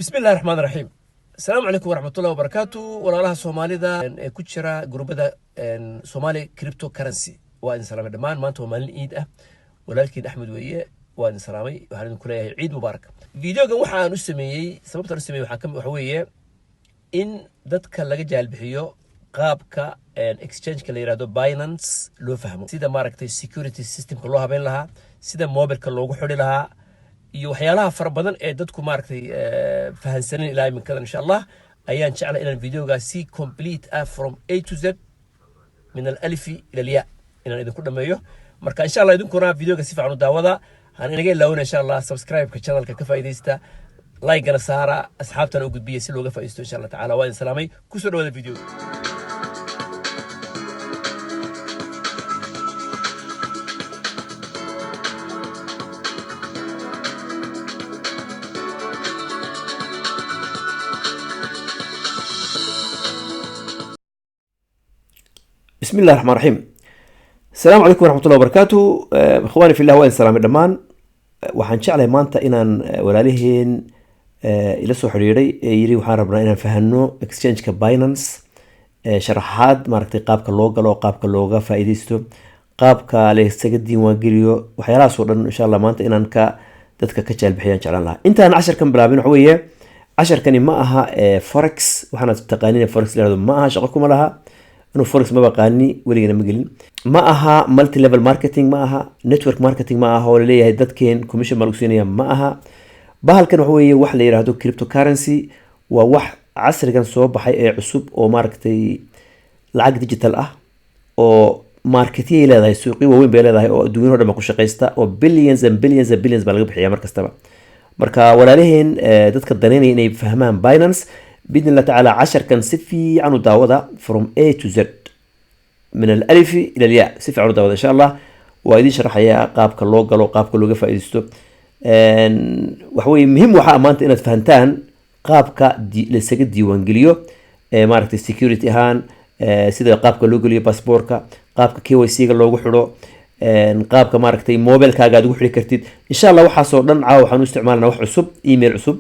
Bismi illahi raxmaan raxiim. Asalaamu calaykum waraxmatullahi wabarakaatu. Walaalaha Soomaalida ee ku jira gurubada Somali crypto currency, waa idin salaamay dhammaan. Maanta waa maalin Ciid ah. Walaalkiin Axmed weeye, waa idin salaamay. Waxaan idinku leeyahay Ciid mubaarak. Videogan waxaan u sameeyey, sababtaan u sameeyey waxaa ka waxa weeye in dadka laga jaalbixiyo qaabka exchange-ka la yihahdo Binance loo fahmo, sida maaragtay security systemka loo habeyn lahaa, sida mobilka loogu xidhi lahaa iyo waxyaalaha fara badan ee dadku maaragtay fahansanin ilaa iminkadan. Insha Allah ayaan jeclay inaan videogaas si complete ah, from A to Z, min alalifi ila alya, inaan idinku dhameeyo. Marka insha Allah idinkuna videoga si fiican u daawada. Han inaga ilaawina insha Allah subscribe-ka channelka, ka faa'iidaysta, like-gana saara, asxaabtana u gudbiya si looga faa'iidaysto insha Allah tacaala. Waa idin salaamay, kusoo dhawaada videoga. بسم الله الرحمن الرحيم. السلام عليكم ورحمة الله وبركاته. إخواني في الله، waan salaamay dhammaan. Waxaan jeclahay maanta inaan walaaliheen ila soo xiriiray ee yiri waxaan rabnaa inaan fahanno exchange-ka Binance, sharaxaad maaragtay qaabka loo galo, qaabka looga faa'iidaysto, qaabka la isaga diiwaangeliyo, waxyaalahaas oo dhan insha Allah maanta inaan ka dadka ka jaalbixiyaan jeclaan lahaa. Intaan casharkan bilaabin, waxa weeye casharkani ma aha forex. Waxaana taqaanin forex la yihahdo ma aha, shaqo kuma laha. Inuu forex ma baqaani, weligana ma gelin. Ma aha multi level marketing, ma aha network marketing, ma aha oo laleeyahay dadkeen commission baa lagu siinaya, ma aha. Bahalkan waxa weeye wax la yidhaahdo cryptocurrency. Waa wax casrigan soo baxay ee cusub oo maaragtay lacag digital ah oo marketyay leedahay, suuqyo waaweyn bay leedahay oo adduunyada o dhan ba ku shaqaysta, oo billions and billions and billions baa laga bixiya mar kastaba. Marka walaalaheen dadka daneynaya inay fahmaan Binance, biidn illah tacaala casharkan si fiican u daawada, from A to Z, min alalifi ila alya, si fiican u daawada insha Allah. Waa idiin sharaxayaa qaabka loo galo, qaabka looga faa'iidaysto. Waxa weye muhiim waxaa maanta inaad fahantaan qaabka laisaga diiwaangeliyo, maaragtay security ahaan, sida qaabka loo geliyo passportka, qaabka KYC-ga loogu xidho, qaabka maaragtay mobilkaaga aad ugu xidhi kartid insha Allah. Waxaasoo dhan caawa waxaan u isticmaalnaa wax cusub, email cusub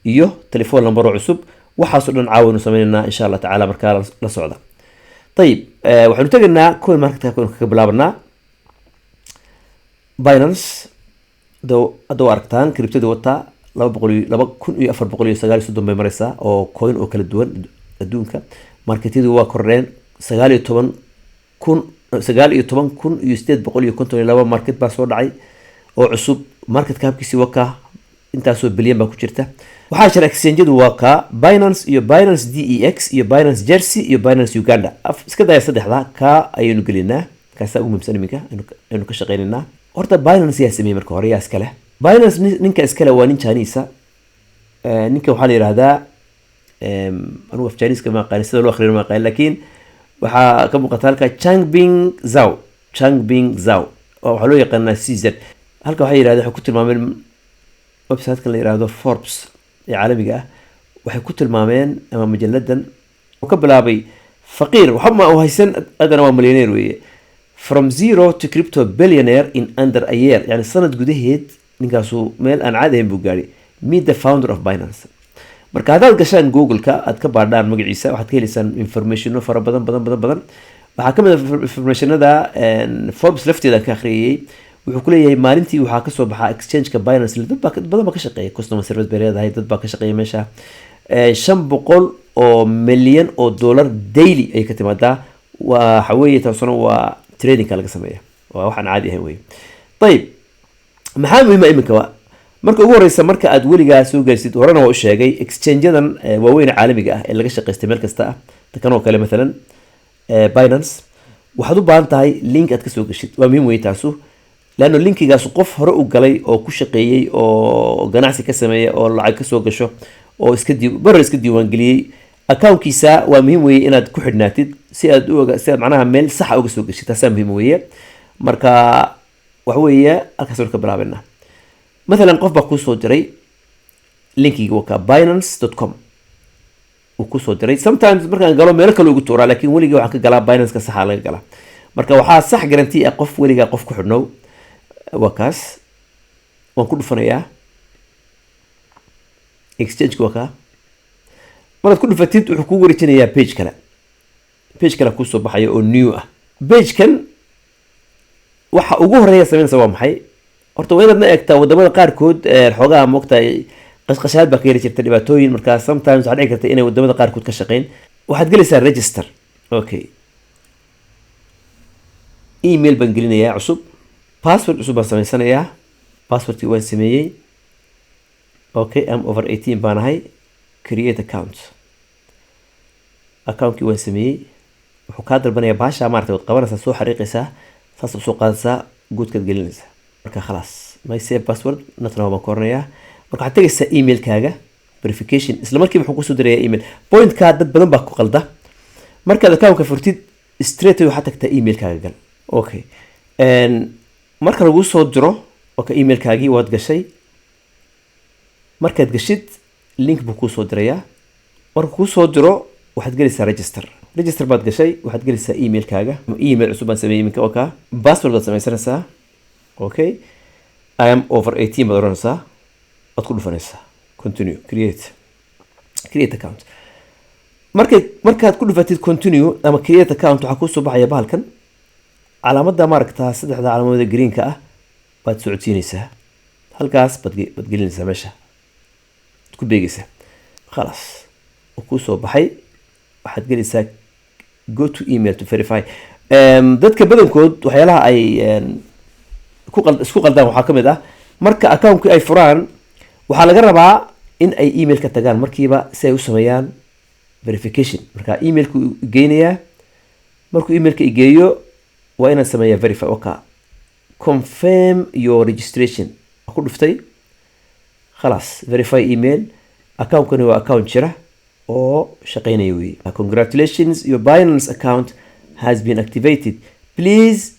iyo telephone numbero cusub. Waxaasoo dhan caawa aynu sameynaynaa insha Allah tacaala. Markaa la socda. Ayib, waxaynu tegaynaa coin market coin kaga bilaabanaa Binance. Hadda waa aragtaan cryptadii wataa laba boqol iyo 2439 bay mareysaa oo coin oo kala duwan adduunka. Marketyadu waa kordheen, 19,000, 19,852 market baa soo dhacay oo cusub. Market capkiisi waa intaasoo bilyan baa ku jirta. Waxaa jira exchangeadu waa ka Binance iyo Binance DEX iyo Binance Jersey iyo Binance Uganda. Iska daya saddexda ka ayaynu gelinaa, kaasaa ugu muhiimsan iminka aynu ka shaqeynaynaa. Horta Binance yaa sameeyey marka hore? Yaa iskale Binance? Ninka iskale waa nin Chinese. Ninka waxaa la yihahdaa, anugu af Chinese ma aqaani, sida loo akhriyo ma aqaani, laakiin waxaa ka muuqata halka Changpeng Zhao. Changpeng Zhao oo waxaa loo yaqaanaa CZ. Halka waxay yidhahdeen, waxay ku tilmaameen website-kan la yihahdo Forbes ee caalamiga ah, waxay ku tilmaameen ama majalladan uu ka bilaabay faqiir, waxba ma uu haysan, haddana waa millionaire weeye. From zero to crypto billionaire in under a year, yani sanad gudaheed ninkaasu meel aan caadi ahayn buu gaadhay. Meet the founder of Binance. Marka haddaad gashaan Google-ka, aad ka baadhaan magaciisa, waxaad ka heleysaan informationo fara badan badan badan badan. Waxaa ka mid ah informationada Forbes lafteeda aan ka akhriyayey. Wuxuu ku leeyahay maalintii waxaa kasoo baxaa exchange-ka Binance, dad baa badan baa ka shaqeeya, customer service bay leedahay, dad baa ka shaqeeya meesha, 500 milyan oo dollar daily ay ka timaadaa. Waxa weeye taasuna waa tradingka laga sameeya, waa waxaan caadi ahayn weye. Ayib, maxaa muhiima iminka? Marka ugu horeysa, marka aad weligaa soo gelisid, horena waa u sheegay, exchangeyadan waaweyn caalamiga ah ee laga shaqaystay meel kasta ah, kan oo kale mathalan Binance, waxaad u baahan tahay link aad kasoo geshid. Waa muhiim wey taasu, leanno linkigaas qof hore u galay oo ku shaqeeyey oo ganacsi ka sameeya oo lacag kasoo gasho oo iska dii barar iska diiwaangeliyey accountkiisa. Waa muhiim weye inaad ku xidhnaatid si aad u oga, si aad macnaha meel saxa uga soo geshid. Taasaa muhiim weeye. Marka waxa weeye halkaas aynu ka bilaabenaa. Mathalan qof baa kuusoo diray linkiga, waa ka binance.com uu kusoo diray. Sometimes markaan galo meelo kale ugu tuuraa, laakiin weliga waxaan ka galaa Binance-ka saxa laga galaa. Marka waxaa sax guarantee ah qof weligaa qof ku xidhnow. Waa kaas, waan ku dhufanayaa. Exchange waa kaa. Markaad ku dhufatid, wuxuu kugu wareejinayaa page kale. Page kale kuusoo baxaya oo new ah. Pagekan waxa ugu horeeya samaynaysa waa maxay? Horta waa inaad na eegtaa wadamada qaarkood xoogaha moogtahay qashqashaad baa ka yari jirta, dhibaatooyin. Markaa sometimes waxaa dhici karta inay wadamada qaarkood ka shaqeyn. Waxaad gelaysaa register. Okay, email baan gelinayaa cusub, password cusub baan samaysanayaa. Passwordkii waan sameeyey. Okay, am over 18 baan ahay. Create account. Accountkii waan sameeyey. Wuxuu kaa dalbanayaa baasha maarata, waad qabanaysaa, soo xariiqaysaa, saas usoo qaadaysaa, guudkaad gelinaysaa. Marka khalaas, my save password natna baan ka oranayaa. Marka waxaad tegaysaa emailkaaga verification. Isla markiiba wuxuu kusoo dirayaa email. Pointkaa dad badan baa ku qalda. Markaad accountka furtid, straight away waxaad tagtaa emailkaaga gal. Okay, marka lagu soo diro, okay, emailkaagii waad gashay. Markaad gashid, link buu kuu soo dirayaa. Marka kuu soo diro, waxaad gelaysaa register. Register baad gashay, waxaad gelaysaa emailkaaga. Email cusub baan sameeyey iminka. Okay, password baad samaysanaysaa. Okay, I am over 18 baad oranaysaa, waad ku dhufanaysaa continue, create account. Markaad ku dhufatid continue ama create account, waxaa kuusoo baxaya bahalkan, calaamadda maaragtaa, saddexda calaamadood ee greenka ah baad socodsiinaysaa. Halkaas baad gelinaysaa, meesha baad ku beegaysaa. Khalaas, uu kuusoo baxay. Waxaad gelaysaa go to email to verify. Dadka badankood waxyaalaha ay isku qaldaan waxaa ka mid ah, marka accountkii ay furaan, waxaa laga rabaa in ay emailka tagaan markiiba si ay u sameeyaan verification. Marka emailku geynayaa. Markuu emailka igeeyo, waa inaan sameeyaa verify. Okay, confirm your registration ku dhuftay. Khalaas, verify email. Accountkani waa account jira oo shaqeynaya weeye. Congratulations, your Binance account has been activated. Please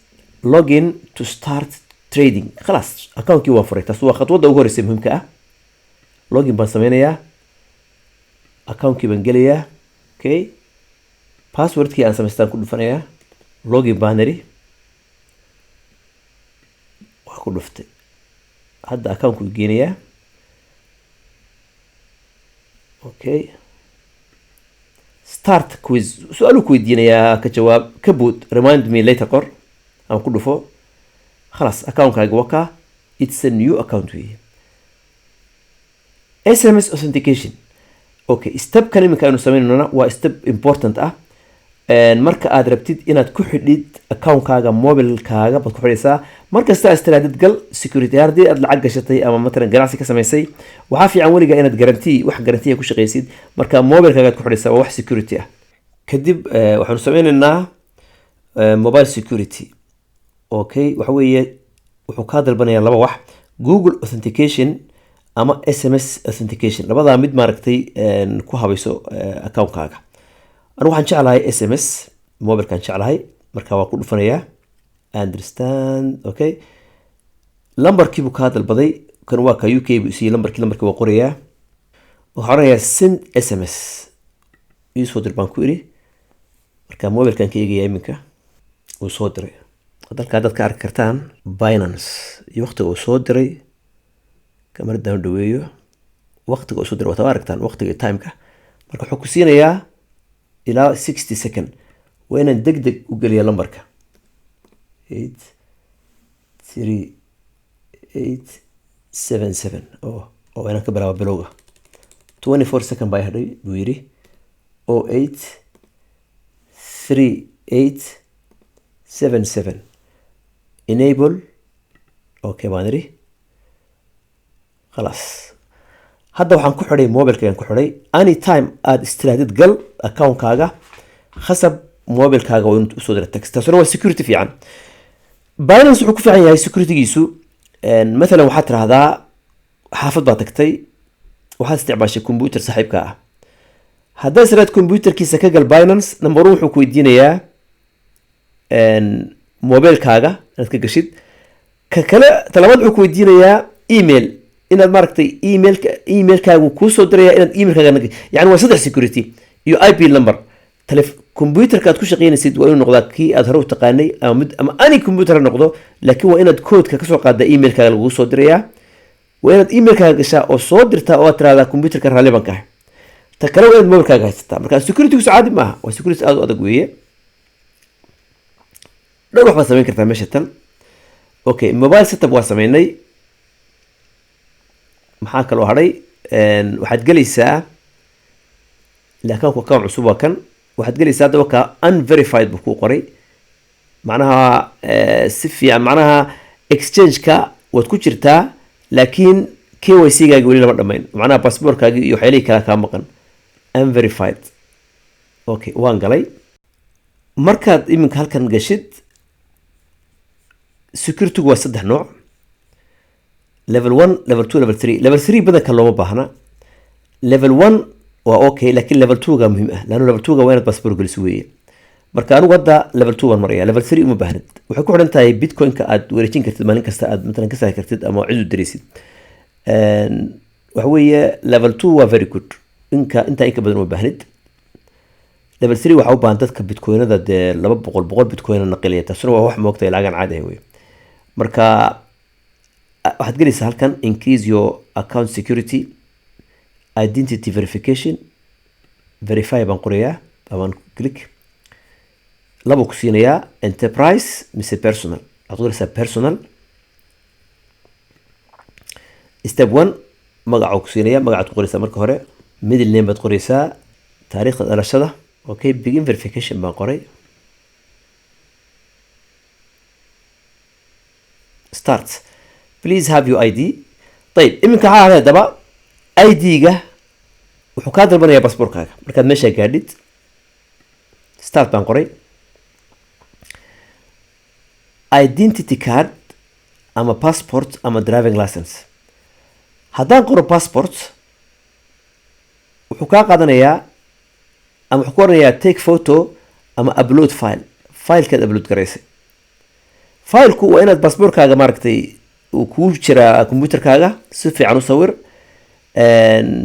log in to start trading. Khalaas, accountkii waan furay. Taas waa khadwadda ugu horeysa muhiimka ah. Login baan sameynayaa, accountkii baan gelayaa. Okay, passwordkii aan samaystaan ku dhufanayaa. Login baan iri, waa ku dhuftay. Hadda accountku geenayaa. Okay, start quiz. Su-aaluu ku weydiinayaa, ka jawaab, ka bood, remind me later qor ama ku dhufo. Khalaas, accountkaaga waa kaa. It's a new account weeye. SMS authentication. Okay, stepkan iminka aynu sameynayna waa step important ah. Marka aad rabtid inaad ku xidhid accountkaaga, mobilkaaga baad ku xidhaysaa. Markasta aad tirahdid gal, security ahaan, haddii aad lacag gashatay ama matalan ganacsi ka samaysay, waxaa fiican weligaa inaad guarantee, wax guarantee ku shaqaysid. Marka mobilkaaga aad ku xidhaysaa, waa wax security ah. Kadib waxaanu sameynaynaa mobile security. Okay, waxa weeye wuxuu kaa dalbanayaa laba wax: Google authentication ama SMS authentication. Labadaa mid maaragtay ku habayso accountkaaga. Anigu waxaan jeclahay SMS, mobilkaan jeclahay. Marka waa ku dhufanayaa, understand. Okay, lambarkii buu kaa dalbaday. Kan waa ka UK buu siiyey lambarkii. Lambarkii waa qorayaa. Waxaa oranayaa send SMS, iisoo dir baan ku iri. Marka mobilkan ka eegaya iminka, uu soo diray. Dalkaa dad ka arki kartaan Binance iyo waqtiga uu soo diray. Kamaradan dhaweeyo, waqtiga uu soo diray waad aragtaan, waqtiga iyo timeka. Marka wuxuu ku siinayaa ilaa 60 second. Waa inaan deg deg u geliya lambarka 83877 oo inaan ka bilaabo bilowga. 24 second baa hadhay buu yidhi. 083877, enable. Okay baan idhi. Khalaas, hadda waxaan ku xidhay mobilkaygan ku xidhay. Anytime aad istirahdid gal accountkaaga, khasab mobilkaaga waa inuu usoo dira text. Taasuna waa security fiican. Binance wuxuu ku fiican yahay securitygiisu. Mathalan, waxaad tirahdaa xaafad baad tagtay, waxaad isticmaashay computer saaxiibka ah. Haddaad istiraad computerkiisa ka gal Binance, number one, wuxuu ku weydiinayaa mobilkaaga inaad ka gashid. Ka kale talabaad, wuxuu ku weydiinayaa email, inaad maaragtay emailkaagu kuusoo diraya, inaad emailkaaga. Yani waa saddex security iyo IP number. Computerka aad ku shaqeynaysid waa inuu noqdaa kii aad hore u taqaanay ama mid ama any computer ha noqdo, laakiin waa inaad koodka kasoo qaada emailkaaga lagugu soo dirayaa. Waa inaad emailkaaga gashaa oo soo dirtaa oo aad tiraahdaa computerka raalli baan ka ahay. Ta kale waa inaad mobilkaaga haysataa. Marka securitygiisu caadi maaha, waa security aad u adag weeye. Dhowr wax baad samayn kartaa meesha tan. Okay, mobile setup waa sameynay. Maxaa kaloo hadhay? Waxaad gelaysaa ila account, account cusub waa kan. Waxaad gelaysaa haddaba ka unverified buu kuu qoray, macnaha si fiican, macnaha exchange-ka waad ku jirtaa laakiin KYC gaagi weli lama dhamayn, macnaha passportkaagi iyo waxyaalihii kale kaa maqan, unverified. Okay, waan galay. Markaad iminka halkan gashid, securitygu waa saddex nooc: level 1, level 2, level 3. Level 3 badanka looma baahna. Level 1 waa okay, laakiin level 2 ga muhiim ah, laanno level 2 ga waa inaad passport geliso weeye. Marka anigu hadda level 2 baan maraya, level 3 uma baahnid. Waxay ku xidhan tahay bitcoin-ka aad wareejin kartid maalin kasta, aad matalan ka saari kartid ama cid u diraysid. Waxa weeye level 2 waa very good, inka intaa inka badan uma baahnid. Level 3 waxaa u baahan dadka bitcoinada dee 200 100 bitcoin naqiliya, taasuna waa wax moogtay lacagan caadi ah wey. Marka waxaad gelaysaa halkan increase your account security, identity verification, verify baan qorayaa, baan click. Laba ku siinayaa, enterprise mise personal. Waxaad qoraysaa personal. Step 1, magacuu ku siinaya, magacaad ku qoraysaa marka hore, middle name baad qoraysaa, taariikhda dhalashada. Okay, begin verification baan qoray, start. Please have your ID. طيب, iminka waxaa haday haddaba ID-ga wuxuu kaa dalbanayaa passportkaaga markaad meesha gaadhid. Start baan qoray. Identity card ama passport ama driving license. Haddaan qoro passport, wuxuu kaa qaadanayaa ama wuxuu ku oranayaa take photo ama upload file. Filekaad upload garaysay, fileku waa inaad passportkaaga maaragtay uu kuu jiraa computerkaaga, si fiican u sawir,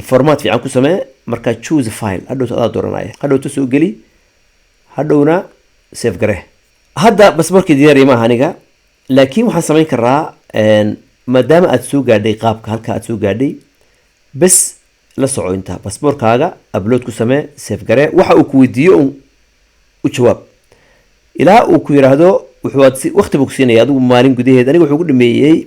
format fiican ku samee. Marka choose file, hadhowto adaa dooranaya, hadhowto soo geli, hadhowna save garee. Hadda passportkii diyaariya maaha aniga, laakiin waxaan samayn karaa, maadaama aad soo gaadhay qaabka halka aad soo gaadhay, bes la soco intaa passportkaaga upload ku samee, save garee, waxa uu ku weydiiyo un u jawaab ilaa uu ku yiraahdo. Wuxuu aad si waqti buu ku siinaya adigu, maalin gudaheed. Aniga wuxuu ku dhameeyey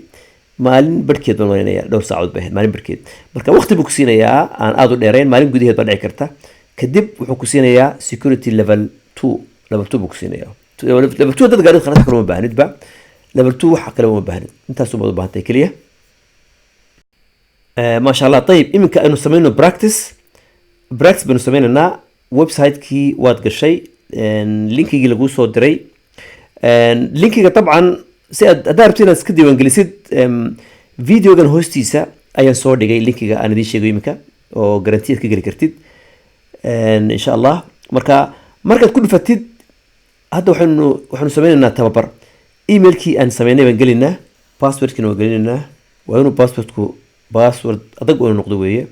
maalin barhkeed baan malinaya, dhowr saacadood bay ahayd, maalin barhkeed. Marka waqti buu ku siinayaa aan aada u dheerayn, maalin gudaheed baa dhici karta. Kadib wuxuu ku siinayaa security level 2. Level 2 buu ku siinayaa. Level 2 dad gaadhid khalas, kale uma baahnidba. Level 2 waxa kale uma baahnid, intaas umaad u baahantay keliya. Maasha Allah. Ayib, iminka aynu sameyno practice. Practice baynu sameynaynaa. Website-kii waad gashay, linkigii laguu soo diray. Linkiga dabcan si aad haddaad rabtid inaad iska diiwaangelisid, videogan hoostiisa ayaan soo dhigay linkiga aan idiin sheegayo iminka oo guarantee aad ka geli kartid, insha Allah. Marka markaad ku dhufatid, hadda waxaynu sameynaynaa tababar. Emailkii aan sameynay baan gelinaa, passwordkiina waan gelinaynaa. Waa inuu passwordku password adag oo noqdo weeye.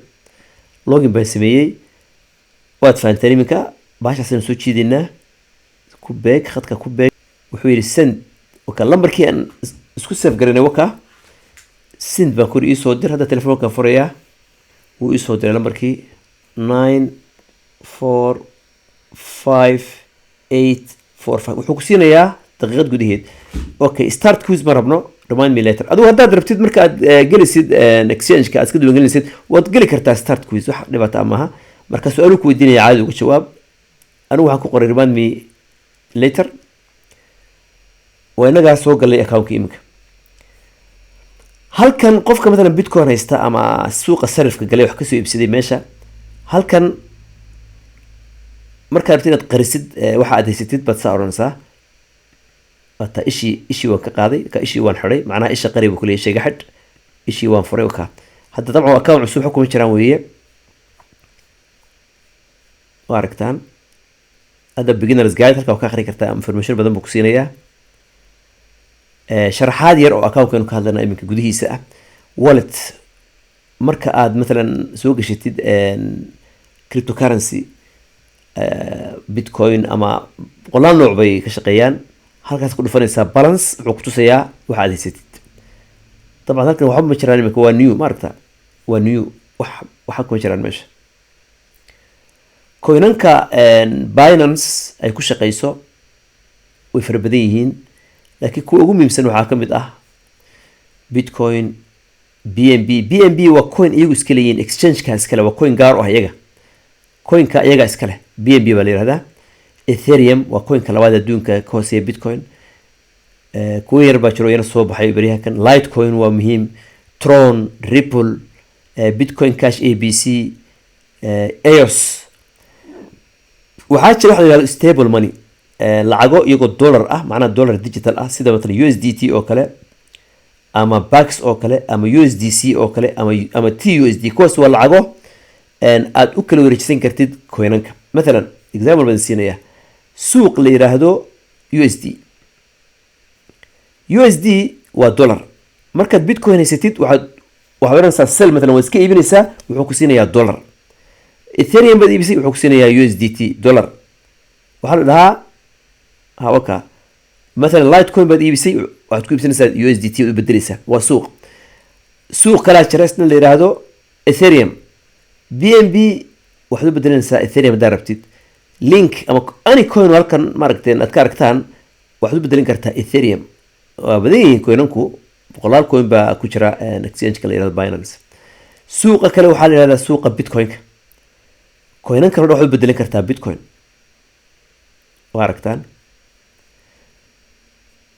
Login baan sameeyey, waad fahanteen. Iminka baashaasaynu soo jiidaynaa, ku beeg khadka, ku beeg. Wuxuu yidhi send. Waka lambarkii aan isku save garanay, waka send baan kuri, iisoo dir. Hadda telefoonkaan furayaa, wuu iisoo diray lambarkii 945845. Wuxuu ku siinayaa daqiiqad gudaheed. Okay, start quiz ma rabno, remind me later. Adigu haddaad rabtid marka aad gelisid exchange-ka aad iska diiwaangelinaysid, waad geli kartaa start quiz, wax dhibaato ah maaha. Marka su-aalu ku weydiinaya caadi uga jawaab. Anigu waxaan ku qoray remind me later. Waa inagaa soo galay accountka. Iminka halkan qofka matalan bitcoin haysta ama suuqa sarifka galay, wax kasoo iibsaday meesha halkan, markaad rabtid inaad qarisid waxa aad haysatid baad saa odhanaysaa. Waata ishii waan ka qaaday, ka ishii waan xidhay, macnaha isha qari buu kuleeyahay, shayga xidh. Ishii waan furay ka. Hadda dabcan account cusub xukuma jiraan weeye, waa aragtaan. Hadda beginners guide halka waa ka akhri kartaa, information badan buu ku siinayaa. Sharaxaad yar oo account-kanu ka hadlana iminka gudihiisa ah. Wallet, marka aad matalan soo gashatid cryptocurrency, bitcoin ama boqolaal nooc bay ka shaqeeyaan, halkaas ku dhufanaysaa balance, wuxuu kutusayaa waxa aad haysatid. Dabcan halkan waxba ma jiraan imika, waa new, ma aragta? Waa new, wax waxa kuma jiraan meesha. Coinanka Binance ay ku shaqeyso way fara badan yihiin, laakiin kuwa ugu muhiimsan waxaa ka mid ah Bitcoin, BNB. BNB waa coin iyagu iska leeyihiin, exchange-ka iskale, waa coin gaar u ah iyaga, coinka iyaga iskale, BNB baa la yihahdaa. Ethereum waa coinka labaad adduunka ka hooseeya Bitcoin. Kuwa yar baa jiro, iyana soo baxay beryaha kan. Litecoin waa muhiim, Tron, Ripple, Bitcoin Cash, ABC, EOS. Waxaa jira waxa la yihahdo stable money, lacago iyagoo dollar ah, macnaha dollar digital ah, sida matalan USDT oo kale ama Bax oo kale ama USDC oo kale ama TUSD. Kuwaas waa lacago aad u kala wareejisan kartid coinanka. Mathalan, example baan siinaya, suuq la yiraahdo USD. USD waa dollar. Markaad Bitcoin haysatid, waxaad oranaysaa sell matalan, waad iska iibinaysaa, wuxuu ku siinayaa dollar. Ethereum baad iibisay, wuxuu ku siinayaa USDT dollar. Waxaa la dhahaa ha waka. Mathalan Litecoin baad iibisay, waxaad ku iibsanaysaa USDT, waad u bedeleysaa. Waa suuq. Suuq kalaa jira isna la yiraahdo Ethereum. BNB waxaad u bedelanaysaa Ethereum haddaad rabtid. Link ama any coin oo halkan maaragtay aad ka aragtaan waxaad u bedelin kartaa Ethereum. Waa badan yihiin coinanku, boqolaal coin baa ku jira exchange-ka la yirahdo Binance. Suuqa kale waxaa la yihahdaa suuqa Bitcoin-ka. Coinankan o dhan waxaad u bedelin kartaa Bitcoin, waa aragtaan.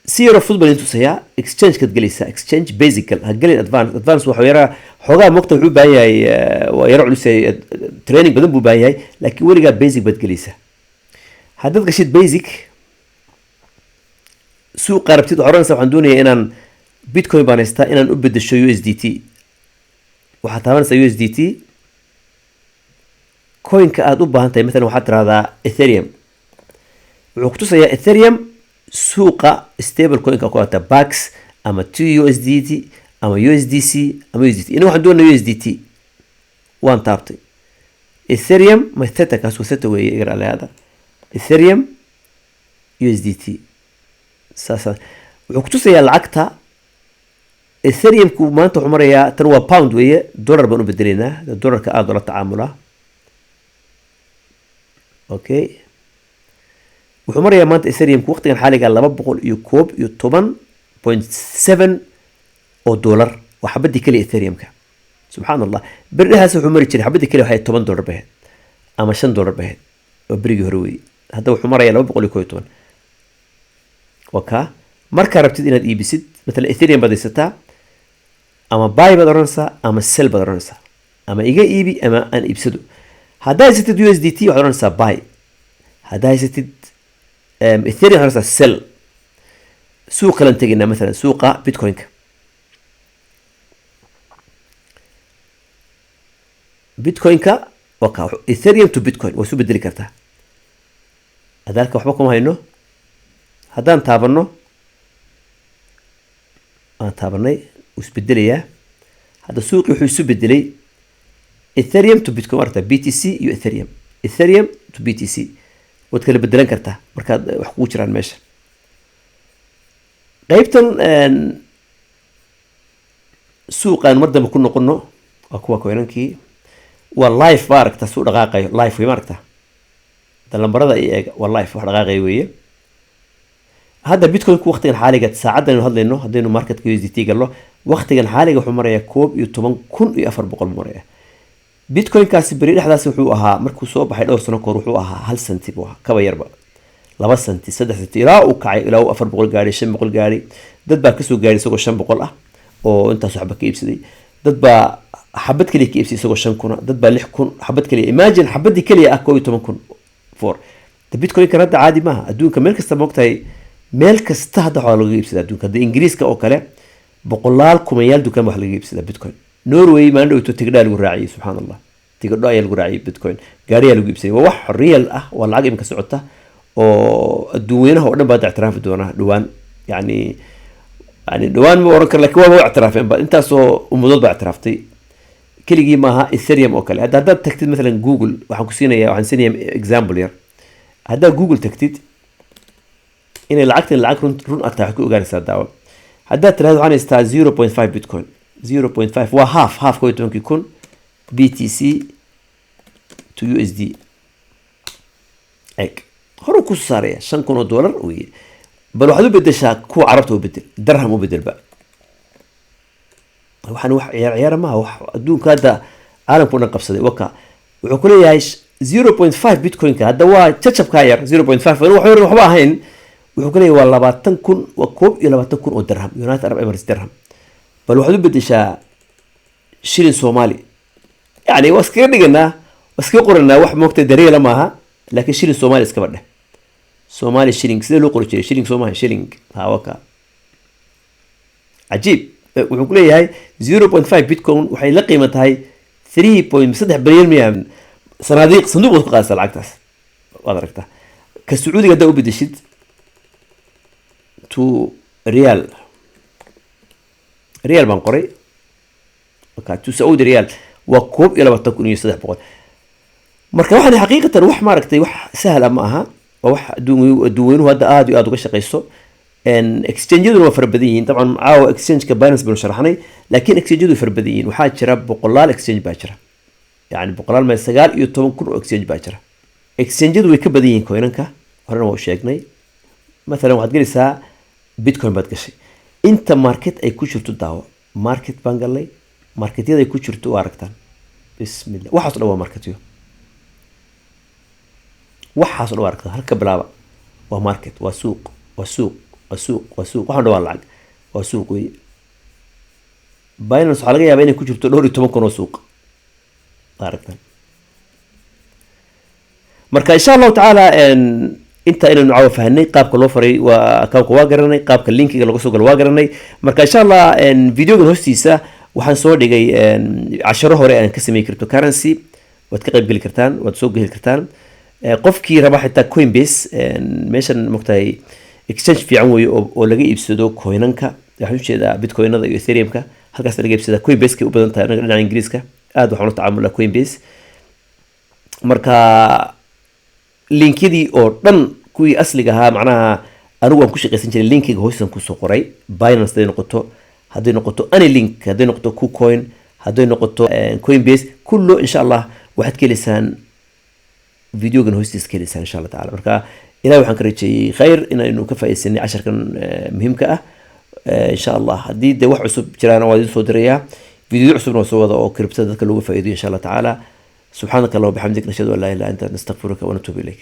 Si yaroo fudud baan idin tusayaa. Exchange-kaad gelaysaa, exchange basic ha gelin, advance. Advance waxa yaraa xoogaa mogta wuxuu u baahan yahay, waa yaro culus yahay, training badan buu u baahan yahay, laakiin weligaa basic baad gelaysaa. Haddaad gashid basic, suuqa rabtid waxaad oranaysaa, waxaan doonayaa inaan Bitcoin baan haystaa, inaan u bedesho USDT. Waxaad taabanaysaa USDT, coinka aad u baahan tahay. Mathalan waxaad tirahdaa Ethereum. Wuxuu kutusayaa Ethereum suuqa stable coinka ku ata Bax ama TUSDT ama USDC ama USDT. Inaga waxaan doonaa USDT, waan taabtay Ethereum. Ma theta, kaas waa theta weeye, igar aleada. Ethereum USDT saasa wuxuu kutusayaa. Lacagta Ethereumku maanta wuxuu marayaa, tan waa pound weeye, dollar baan u bedelaynaa, dollarka aada ula tacaamulaa. Okay, wuxuu marayaa maanta Ethereumku waqtigan xaaliga 211.7 oo dollar, waa xabadii keliya Ethereumka. Subxaan Allah, berdhahaas wuxuu mari jiray xabadii keliya waxay $10 bay ahayd ama $5 bay ahayd, oo berigii hore weeye. Hadda wuxuu marayaa 211. Waa kaa. Markaa rabtid inaad iibisid matalan Ethereum baad haysataa, ama buy baad oranaysaa ama sell baad oranaysaa, ama iga iibi ama aan iibsado. Haddaa haysatid USDT waxaad oranaysaa buy, haddaa haysatid Ethereum waxaad oranaysaa sell. Suuq kalan tegaynaa, matalan suuqa Bitcoin-ka. Bitcoin-ka waa kaa, Ethereum to Bitcoin waa isu bedeli kartaa. Hadda halka waxba kuma hayno. Haddaan taabanno, aan taabanay, wuu isbedelayaa. Hadda suuqii wuxuu isu bedelay Ethereum to Bitcoin, aragtaa, BTC iyo Ethereum, Ethereum to BTC. Waad kala bedelan kartaa markaad wax kugu jiraan meesha qaybtan. Suuqaan mar dambe ku noqono, waa kuwa coinankii, waa live ba aragta suu dhaqaaqayo, live wey, ma aragta? Da lambarada iyo eega, waa live, wax dhaqaaqayo weeye. Hadda Bitcoinku waqtigan xaaliga, saacaddan aynu hadlayno, haddaynu marketka USDT galno, waqtigan xaaliga wuxuu marayaa 11,400 buu marayaa Bitcoinkaasi. Beri dhexdaas wuxuu ahaa, markuu soo baxay dhowr sano kahor, wuxuu ahaa 1 centi buu ahaa, kaba yarba, 2 centi, 3 centi, ilaa uu kacay, ilaa uu 400 gaadhay, 500 gaadhay. Dad baa kasoo gaadhay isagoo 500 ah oo intaas waxba ka iibsaday. Dad baa xabad keliya ka iibsaday isagoo 5,000. Dad baa 6,000 xabad keliya. Imagine, xabadii keliya ah 11,000 for the Bitcoin-kan. Hadda caadi maaha adduunka meel kasta, moogtahay, meel kasta hadda waxaa laga iibsadaa adduunka. Hadda Ingiriiska oo kale boqolaal kumanyaal dukaan baa wax laga iibsadaa Bitcoin. Norway maalin dhowto tigidhaa lagu raaciyay, subxaan Allah, tigidho ayaa lagu raaciyay, Bitcoin gaariyaa lagu iibsaday. Waa wax real ah, waa lacag imika socota oo adduun weynaha oo dhan baa hadda ictiraafi doona dhowaan. Yani dhowaan ma oran karo, lakin waaba ictiraafeen ba, intaasoo ummadood baa ictiraaftay, keligii maaha. Ethereum oo kale hadda haddaad tagtid mathalan Google, waxaan ku siinaya, waxaan siinaya example yar. Haddaad Google tagtid, inay lacagtan lacag run run ah tahay waxaad ku ogaanaysaa, daawo. Haddaad tirahdo waxaan haystaa 0.5 bitcoin, 0.5 waa half 11,000 BTC to USD. Eeg, horuu kusoo saaraya $5,000 weye. Bal waxaad u bedeshaa kuwa Carabta, u bedel dirham, u bedelba. Waxaan wax ciyaar ciyaara maaha, wax adduunka hadda caalamka o dhan qabsaday. Waka wuxuu ku leeyahay 0.5 bitcoin-ka hadda waa jajabkaa yar, 0.5 wax yar waxba ahayn. Wuxuu ku leeyahay waa 20,000, waa 21,000 oo dirham, United Arab Emirates dirham. Bal waxaad u bedeshaa shilin Soomaali. Yani waa iskaga dhiganaa, waa iskaga qoranaa, wax moogta dareela maaha, laakiin shilin Soomaali iskaba dheh. Soomaali shilling sidee loo qori jiray? Shilling soomaali shilling, ha, waka. Cajiib. Wuxuu ku leeyahay 0.5 bitcoin waxay la qiimo tahay 3.3 bilyan miya. Sanaadiiq, sanduuq baad ku qaadaysaa lacagtaas, waad aragtaa. Ka Sacuudiga haddaa u bedeshid to riyaal, riyaal baan qoray, okay, to Saudi riyaal waa 21,300. Marka waxaan xaqiiqatan wax maaragtay wax sahla ma aha, waa wax adduun weynuhu hadda aada iyo aada uga shaqeyso. Exchange-yaduna waa fara badan yihiin. Dabcan caawa exchange-ka Binance baynu sharaxnay, laakiin exchange-yadu way fara badan yihiin. Waxaa jira boqolaal exchange baa jira, yani boqolaal ma, 19,000 oo exchange baa jira. Exchange-yadu way ka badan yihiin coinanka, horena waa u sheegnay. Mathalan waxaad gelaysaa bitcoin baad gashay, inta market ay ku jirto daawo. Market baan galnay, marketyada ay ku jirto waa aragtaan. Bismillah, waxaas o dhan waa marketyo, waxaas o dhan waa aragtaan. Halka bilaaba waa market, waa suuq, waa suuq, waa suuq, waa suuq. Waxaan dhan waa lacag, waa suuq wey. Binance waxaa laga yaabaa inay ku jirto dhowr iyo toban kun oo suuq, waa aragtaan. Marka insha Allahu tacaala inta inaynu caawa fahanay qaabka loo faray waa accountka waa garanay, qaabka linkiga laga soo galo waa garanay. Marka insha Allah videogan hoostiisa waxaan soo dhigay casharo hore aan ka sameeyey cryptocurrency. Waad ka qayb geli kartaan, waad soo geli kartaan. Qofkii raba xitaa Coinbase, meeshan mogtahay exchange fiican weeye oo laga iibsado coinanka, waxaan ujeedaa bitcoinada iyo ethereumka, halkaas laga iibsadaa. Coinbase kay u badan tahay. Anaga dhinaca Ingiriiska aad waxaan u tacaamulaa Coinbase. Marka linkyadii oo dhan, kuwii asliga ahaa, macnaha anigu waan ku shaqaysan jiray, linkiga hoostan kusoo qoray. Binance hadday noqoto, hadday noqoto any link, hadday noqoto KuCoin, hadday noqoto Coinbase, kullo insha Allah waxaad ka heleysaan videogan hoostiisa ka heleysaan insha Allah tacala. Marka Ilahi waxaan ka rajeeyey khayr inaynu ka faaidaysanay casharkan muhiimka ah. Insha Allah haddii dee wax cusub jiraana waa idin soo dirayaa. Videoyo cusubna waa soo wada oo cryptada dadka looga faa'iidayo insha Allah tacaala. سبحانك اللهم وبحمدك، نشهد ان لا اله الا انت، نستغفرك ونتوب اليك.